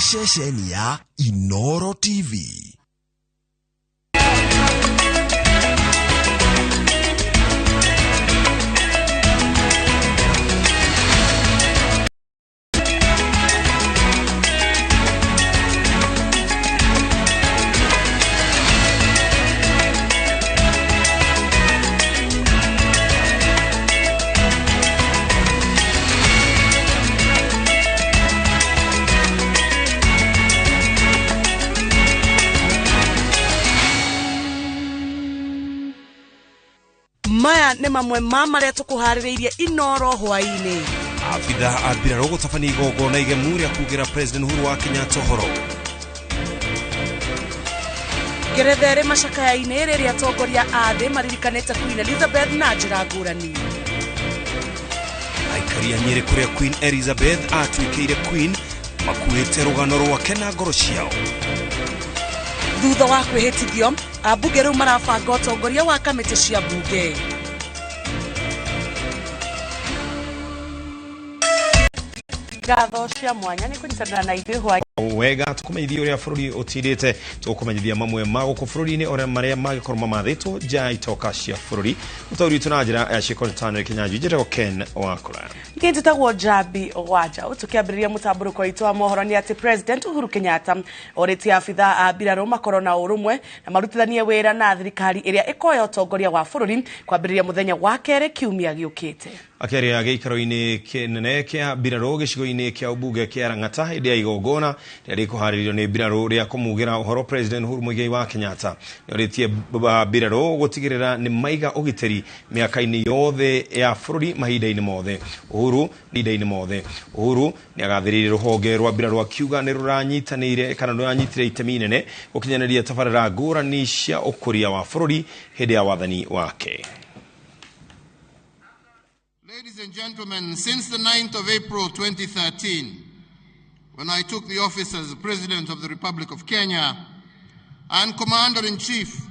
Ceceni ya Inoro TV. Maya nĩ mamwe ma marĩa tũkũharĩrĩirie Inoro hwaĩ-inĩ. Abitha a mbirarũ gũtabania igongona igemu rĩa kugĩra President Uhuru wa Kenyatta ũhoro. Ngeretha ĩrĩ macakaya-inĩ rĩrĩa atongoria a thĩ maririkanĩte Queen Elizabeth na njĩra ngũrani. Aikari a Nyĩrĩ kũrĩa Queen Elizabeth atuĩkĩire Queen makuĩte rũgano rwake na ngoro ciao. Thutha wa kwĩhĩtithio, ambunge rĩu marabanga ũtongoria wa kamĩtĩ cia mbunge. Ngatho cia mwanya nĩ kũnyitanĩra na ithuĩ hwaĩ. Wega tũkũmenyithia ũrĩa bũrũri ũtirĩte, tũkũmenyithia mamwe ma gũkũ bũrũri-inĩ ũrĩa marĩa mangĩkorwo mamathĩtwo nja ya itoka cia bũrũri. Mũtaũri witũ na njĩra ya ciĩko nĩ Tanel Kĩnyanjui, njĩtagwo Ken Wakũra. Niĩ njĩtagwo Njambi Wanja. Tũkĩambĩrĩria mũtambũrũko witũ wa mohoro nĩ atĩ President Uhuru Kenyatta orĩtie abithaa a mbirarũ makorwo na ũrũmwe na marutithanie wĩra na thirikari ĩrĩa ĩkoya ũtongoria wa bũrũri kwambĩrĩria mũthenya wa kerĩ kiumia gĩũkĩte. Akĩaria gĩikaro-inĩ kĩnene kĩa mbirarũ gĩcigo-inĩ kĩa ũmbunge kĩa Lang'ata hĩndĩ ya igongona rĩrĩa rĩkũharĩrĩrio nĩ mbirarũ rĩa kũmugĩra ũhoro President Uhuru Muigai wa Kenyatta nĩorĩtie mbirarũ gũtigĩrĩra nĩ maiga ũgitĩri mĩaka-inĩ yothe ya bũrũri mahinda-inĩ mothe. Uhuru mahinda-inĩ mothe. Uhuru nĩagathĩrĩirie rũhonge rwa mbirarũ akiuga nĩ rũranyitanĩire kana rũranyitire itemi inene gũkinyanĩria tabarĩra ngũrani cia ũkũria wa bũrũri hĩndĩ ya wathani wake. Ladies and gentlemen, since the 9th of April 2013, when I took the office as President of the Republic of Kenya and Commander-in-Chief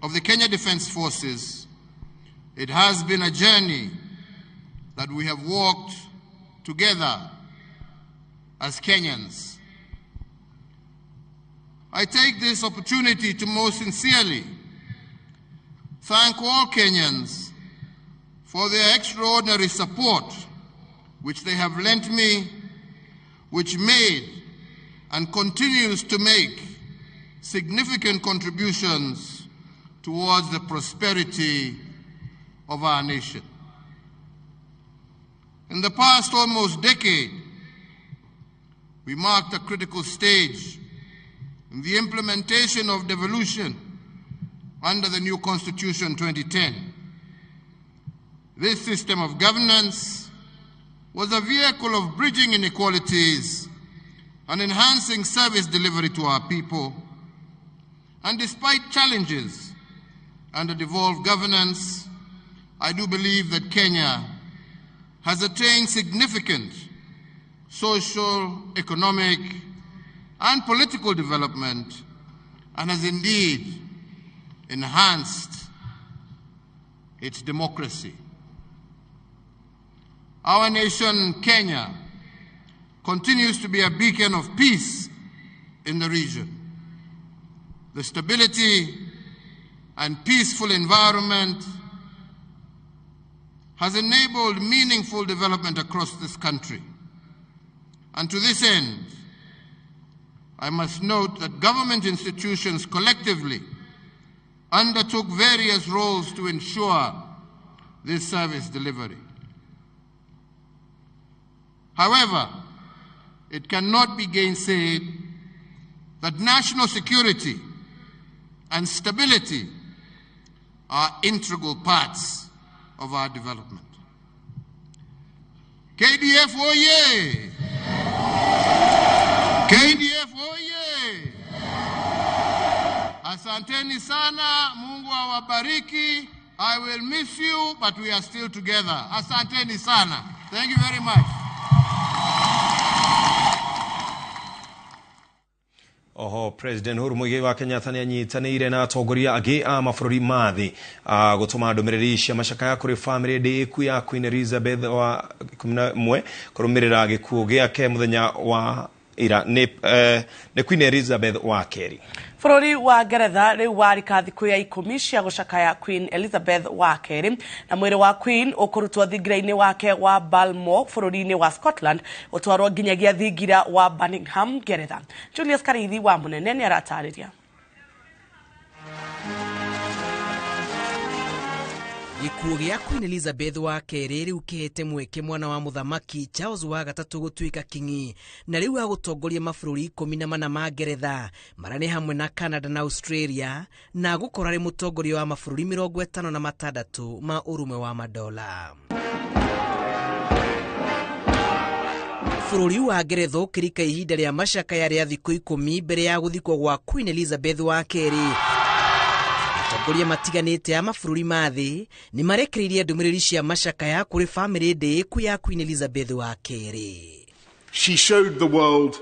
of the Kenya Defence Forces, it has been a journey that we have walked together as Kenyans. I take this opportunity to most sincerely thank all Kenyans for their extraordinary support, which they have lent me, which made and continues to make significant contributions towards the prosperity of our nation. In the past almost decade, we marked a critical stage in the implementation of devolution under the new Constitution 2010. This system of governance was a vehicle of bridging inequalities and enhancing service delivery to our people. And despite challenges under devolved governance, I do believe that Kenya has attained significant social, economic, and political development, and has indeed enhanced its democracy. Our nation, Kenya, continues to be a beacon of peace in the region. The stability and peaceful environment has enabled meaningful development across this country. And to this end, I must note that government institutions collectively undertook various roles to ensure this service delivery. However, it cannot be gainsaid that national security and stability are integral parts of our development. KDF oye! KDF oye! Asanteni sana, Mungu awabariki. I will miss you, but we are still together. Asanteni sana. Thank you very much. Oho President Uhuru Muigai wa Kenyatta nĩanyitanĩire na atongoria angĩ a mabũrũri ma thĩ gũtũma ndũmĩrĩri cia macakaya kũrĩ bamĩrĩ ndĩĩku ya Queen Elizabeth wa 11 kũrũmĩrĩra gĩkuũ gĩake mũthenya wa ira nĩ Queen Elizabeth wa kerĩ. Bũrũri wa Ngeretha rĩu warika thikũ ya 10 cia gũcakaya Queen Elizabeth wa kerĩ, na mwĩrĩ wa Queen ũkũrutwo thingira-inĩ wake wa Balmoral bũrũri-inĩ wa Scotland ũtwarwo nginyagia thingira wa Buckingham Ngeretha. Julius Karithi wa Mũnene nĩ aratarĩria. Gĩkuũ gĩa Queen Elizabeth wa kerĩ rĩu kĩhete mweke mwana wa mũthamaki Charles wa gatatũ gũtuĩka kingi, na rĩu agũtongoria mabũrũri 14 ma Ngeretha marĩa nĩ hamwe na Canada na Australia, na gũkorwo arĩ mũtongoria wa mabũrũri 56 ma ũrũmwe wa madola. Bũrũri wa Ngeretha ũkĩrika ihinda rĩa macakaya rĩa thikũ 10 mbere ya gũthikwo gwa Queen Elizabeth wa kerĩ. Atongoria matiganĩte a mabũrũri ma thĩ nĩ marekereirie ndũmĩrĩri cia macakaya kũrĩ bamĩrĩ ndĩĩku ya Queen Elizabeth wa kerĩ. She showed the world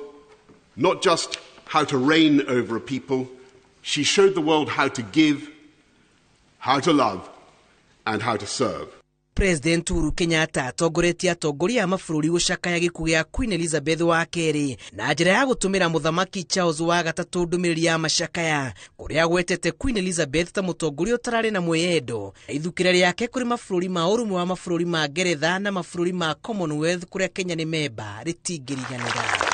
not just how to reign over a people, she showed the world how to give, how to love, and how to serve. President Uhuru Kenyatta atongoretie atongoria a mabũrũri gũcakaya gĩkuũ gĩa Queen Elizabeth wa kerĩ na njĩra ya gũtũmĩra mũthamaki Charles wa gatatũ ndũmĩrĩri ya macakaya, kũrĩa agwetete Queen Elizabeth ta mũtongoria ũtararĩ na mwĩyendo. Ithukĩra rĩake kũrĩ mabũrũri ma ũrũmwe wa mabũrũri ma Ngeretha na mabũrũri ma Commonwealth kũrĩa Kenya nĩ memba rĩtingĩriganĩra.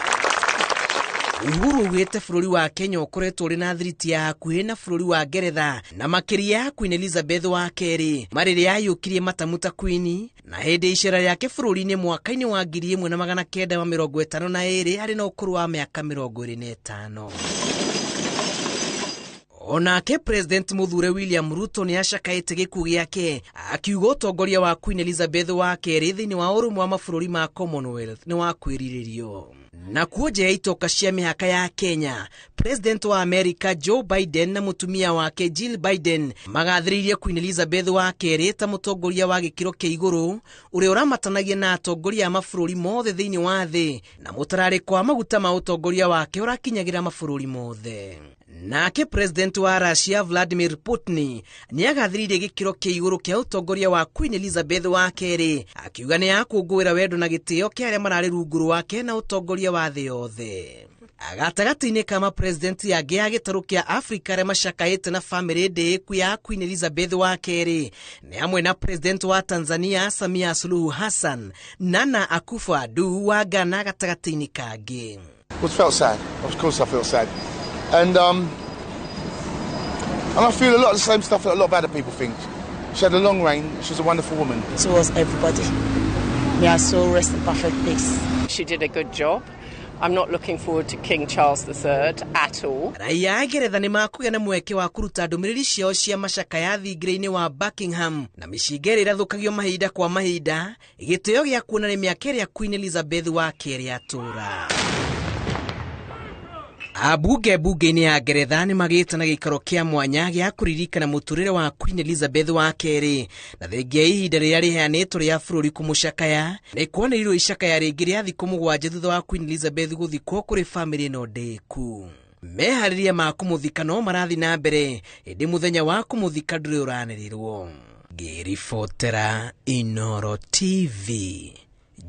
Uhuru augĩte bũrũri wa Kenya ũkoretwo ũrĩ na thiriti ya hakuhĩ na bũrũri wa Ngeretha na makĩria Queen Elizabeth wa kerĩ marĩrĩa ayũkirie matamu ta Queen, na hĩndĩ icera rĩake bũrũri-inĩ mwaka-inĩ wa 1952 arĩ na ũkũrũ wa mĩaka 25. Onake President Mũthure William Ruto nĩ acakaĩte gĩkuũ gĩake, akiuga ũtongoria wa Queen Elizabeth wa kerĩ thĩinĩ wa ũrũmwe wa mabũrũri ma Commonwealth nĩ wa kwĩrirĩrio. Na kuo nja ya itoka cia mĩhaka ya Kenya, President wa America Joe Biden na mũtumia wake Jill Biden magathĩrĩirie Queen Elizabeth wa kerĩ ta mũtongoria wa gĩkĩro kĩa igũrũ ũrĩa ũramatanagia na atongoria a mabũrũri mothe thĩinĩ wa thĩ, na mũtararĩko wa maguta ma ũtongoria wake ũrakinyagĩra mabũrũri mothe. Nake President wa Russia Vladimir Putin nĩagathĩrĩirie gĩkĩro kĩa igũrũ kĩa ũtongoria wa Queen Elizabeth wa kerĩ, akiuga nĩ akũngũĩra wendo na gĩtĩo kĩa arĩa mararĩ rungu rwake na ũtongoria wa thĩ yothe. Gatagatĩ-inĩ ka mapresident angĩ a gĩtarũ kĩa Afrika arĩa macakaĩte na bamĩrĩ ndĩĩku ya Queen Elizabeth wa kerĩ nĩ hamwe na President wa Tanzania Samia Suluhu Hassan, Nana Akufo-Addo wa Ghana gatagatĩ-inĩ kangĩ. I felt sad. Of course I feel sad. And I feel a lot of the same stuff that a lot of other people think. She had a long reign. She's a wonderful woman. So was everybody. May her soul rest in perfect peace. She did a good job. I'm not looking forward to King Charles III at all. Raia a Ngeretha nĩ makũgĩa na mweke wa kũruta ndũmĩrĩri ciao cia macakaya thingira-inĩ wa Buckingham, na mĩcinga ĩrĩa ĩrathũkagio mahinda kwa mahinda, gĩtĩo gĩa kuona nĩ mĩaka ĩrĩa Queen Elizabeth wa kerĩ atũũra. Ambunge mbunge-inĩ ya Ngeretha nĩ magĩte na gĩikaro kĩa mwanya gĩa kũririkana mũtũrĩre wa Queen Elizabeth wa kerĩ, na thengia ihinda rĩrĩa rĩheanĩtwo rĩa bũrũri kũmũcakaya, nĩ kwanĩrĩirwo icakaya rĩngĩ rĩa thikũ 7 thutha wa Queen Elizabeth gũthikwo kũrĩ bamĩrĩ ĩno ndĩku. Meharĩria ma kũmũthika no marathiĩ na mbere, ĩndĩ mũthenya wa kũmũthika ndũrĩ ũranĩrĩrwo. Ngĩribotera Inooro TV,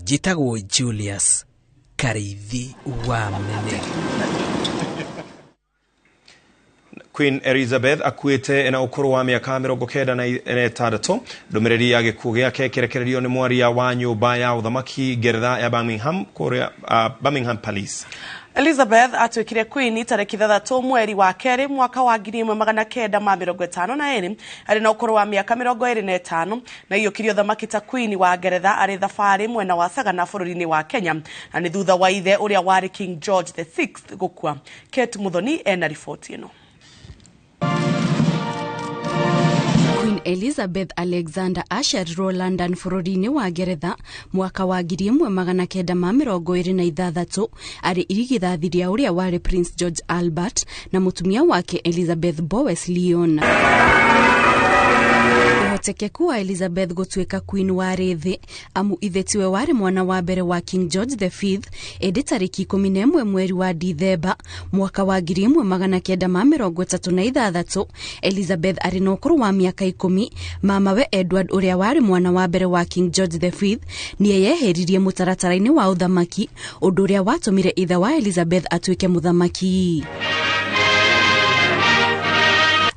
njĩtagwo Julius Karithi wa Mũnene. Queen Elizabeth akuĩte na ũkũrũ wa mĩaka 96. Ndũmĩrĩri ya gĩkuũ gĩake kĩrekererio nĩ mwaria wa nyũmba ya ũthamaki Ngeretha ya Birmingham kũrĩa Birmingham Palace. Elizabeth atuĩkire Queen tarĩki 6 mweri wa kerĩ mwaka wa 1952 arĩ na ũkũrũ wa mĩaka 25, na aiyũkirie ũthamaki ta Queen wa Ngeretha arĩ thabarĩ mwena wa Sagana bũrũri-inĩ wa Kenya, na nĩ thutha wa ithe ũrĩa warĩ King George VI gũkua. Kate Muthoni ena riboti ĩno. Queen Elizabeth Alexander aciarirwo London bũrũri-inĩ wa Ngeretha mwaka wa 1926 arĩ irigithathi rĩa ũrĩa warĩ Prince George Albert na mũtumia wake Elizabeth Bowes Lyon. Ũhotekeku wa Elizabeth gũtuĩka queen warĩ thĩ amu ithe tiwe warĩ mwana wa mbere wa King George the Fifth, ĩndĩ tarĩki 11 mweri wa Dithemba mwaka wa 1936 Elizabeth arĩ na ũkũrũ wa mĩaka 10, mamawe Edward ũrĩa warĩ mwana wa mbere wa King George the Fifth nĩeyeheririe mũtaratara-inĩ wa ũthamaki, ũndũ ũrĩa watũmire ithe wa Elizabeth atuĩke mũthamaki.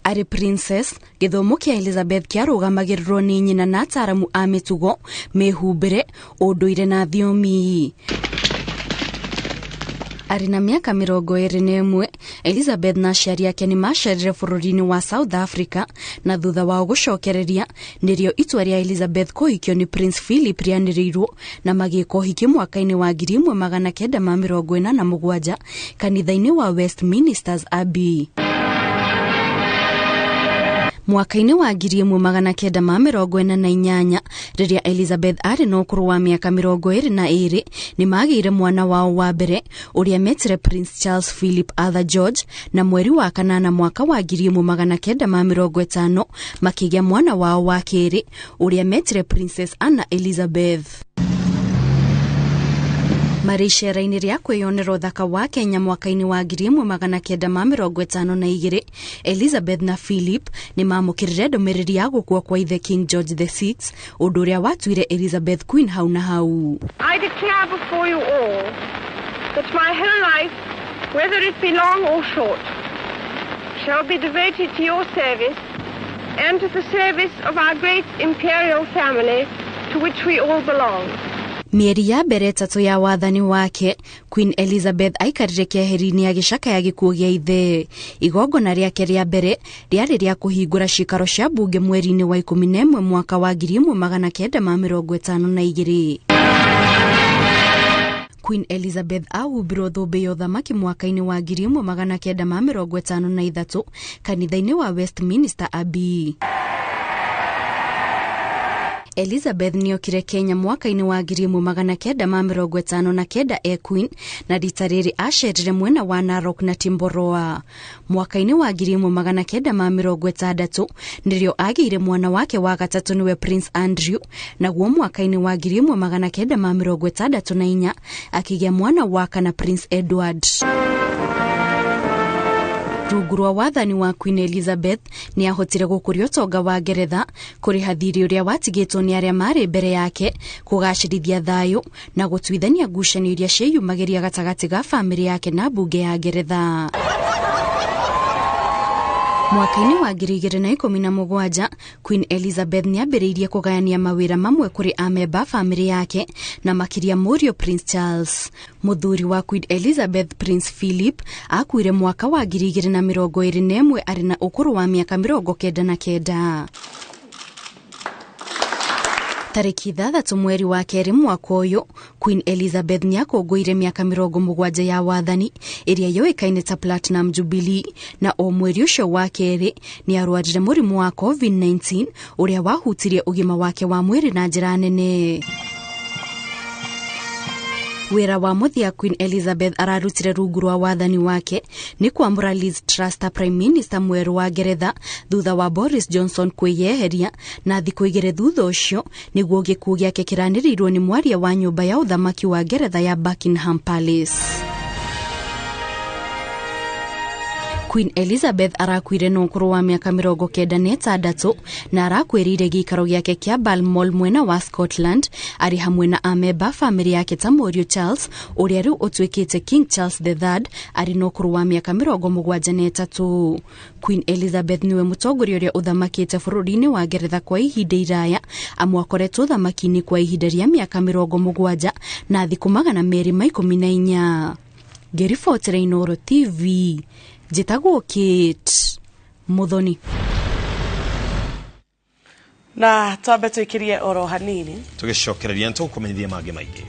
Arĩ princess, gĩthomo kĩa Elizabeth kĩarũgamagĩrĩrwo nĩ nyina na ataaramu a mĩtugo, mĩhumbĩre, ũndũire na thiomi. Arĩ na mĩaka 21, Elizabeth na aciari ake nĩ macerire bũrũri-inĩ wa South Africa na thutha wao gũcokereria nĩrĩo itua rĩa Elizabeth kũhikio nĩ Prince Philip rĩanĩrĩirwo na magĩka ũhiki mwaka-inĩ wa 1987 kanitha-inĩ wa Westminster Abbey. Mwaka-inĩ wa 1948 rĩrĩa Elizabeth arĩ na ũkũrũ wa mĩaka 22 nĩ magĩire mwana wao wa mbere ũrĩa metire Prince Charles Philip Arthur George, na mweri wa kanana mwaka wa 1950 makĩgĩa mwana wao wa kerĩ ũrĩa metire Princess Anna Elizabeth. Marĩ icera-inĩ rĩa kwĩyonera ũthaka wa Kenya mwaka-inĩ wa 1952, Elizabeth na Philip nĩ maamũkĩrire ndũmĩrĩri ya gũkua kwa ithe King George the Sixth, ũndũ ũrĩa watuire Elizabeth Queen hau na hau. I declare before you all that my whole life, whether it be long or short, shall be devoted to your service and to the service of our great imperial family to which we all belong. Mĩeri ya mbere ĩtatũ ya wathani wake, Queen Elizabeth aikarire keheri-inĩ agĩcakaya gĩkuũ gĩa ithe. Igongona rĩake rĩa mbere rĩarĩ rĩa kũhingũra ciikaro cia mbunge mweri-inĩ wa 11 mwaka wa 1952. Queen Elizabeth ahumbirwo thũmbĩ ya ũthamaki mwaka-inĩ wa 1953 kanitha-inĩ wa Westminster Abbey. Elizabeth nĩokire Kenya mwaka-inĩ wa 1959 e Queen na rita rĩrĩ acerire mwena wa Narok na Timboroa. Mwaka-inĩ wa 1960 nĩrĩo agĩire mwana wake wa gatatũ nĩwe Prince Andrew, naguo mwaka-inĩ wa 1964 akĩgĩa mwana wa kana Prince Edward. Rungu rwa wathani wa Queen Elizabeth nĩ ahotire gũkũria ũtonga wa Ngeretha, kũrĩha thiirĩ ũrĩa watigĩtwo nĩ arĩa maarĩ mbere yake, kũgacĩrithia thayũ na gũtuithania ngucanio iria ciĩyumagĩria gatagatĩ ga bamĩrĩ yake na mbunge ya Ngeretha. Mwaka-inĩ wa 2017 Queen Elizabeth nĩambĩrĩirie kũgayania mawĩra mamwe kũrĩ amemba a bamĩrĩ yake na makĩria mũriũ Prince Charles. Mũthuri wa Queen Elizabeth Prince Philip akuire mwaka wa 2021 arĩ na ũkũrũ wa mĩaka 99. Tarĩki 6 mweri wa kerĩ mwaka ũyũ, Queen Elizabeth nĩakũngũire mĩaka 70 ya wathani ĩrĩa yũĩkaine ta Platinum Jubilee, na o mweri ũcio wa kerĩ nĩarwarire mũrimũ wa COVID-19 ũrĩa wahutirie ũgima wake wa mwĩrĩ na njĩra nene. Wĩra wa mũthia Queen Elizabeth ararutire rungu rwa wathani wake nĩ kwamũra Liz Truss ta Prime Minister mwerũ wa Ngeretha thutha wa Boris Johnson kwĩyeheria, na thikũ 2 thutha ũcio nĩguo gĩkuũ gĩake kĩranĩrĩirwo nĩ mwaria wa nyũmba ya ũthamaki wa Ngeretha ya Buckingham Palace. Queen Elizabeth arakuire na ũkũrũ wa mĩaka 96 na arakuĩrĩire gĩikaro gĩake kĩa Balmoral mwena wa Scotland arĩ hamwe na amemba a bamĩrĩ yake ta mũriũ Charles ũrĩa rĩu ũtuĩkĩte King Charles III arĩ na ũkũrũ wa mĩaka 73. Queen Elizabeth nĩwe mũtongoria ũrĩa ũthamakĩte bũrũri-inĩ wa Ngeretha kwa ihinda iraya, amu akoretwo ũthamaki-inĩ kwa ihinda rĩa mĩaka 70 na thikũ 214. Ngĩribotera Inooro TV, njĩtagwo Kate Muthoni. Na twambe twikirie oro hanini tugicokereria ntukumenyithia mangĩ maingĩ.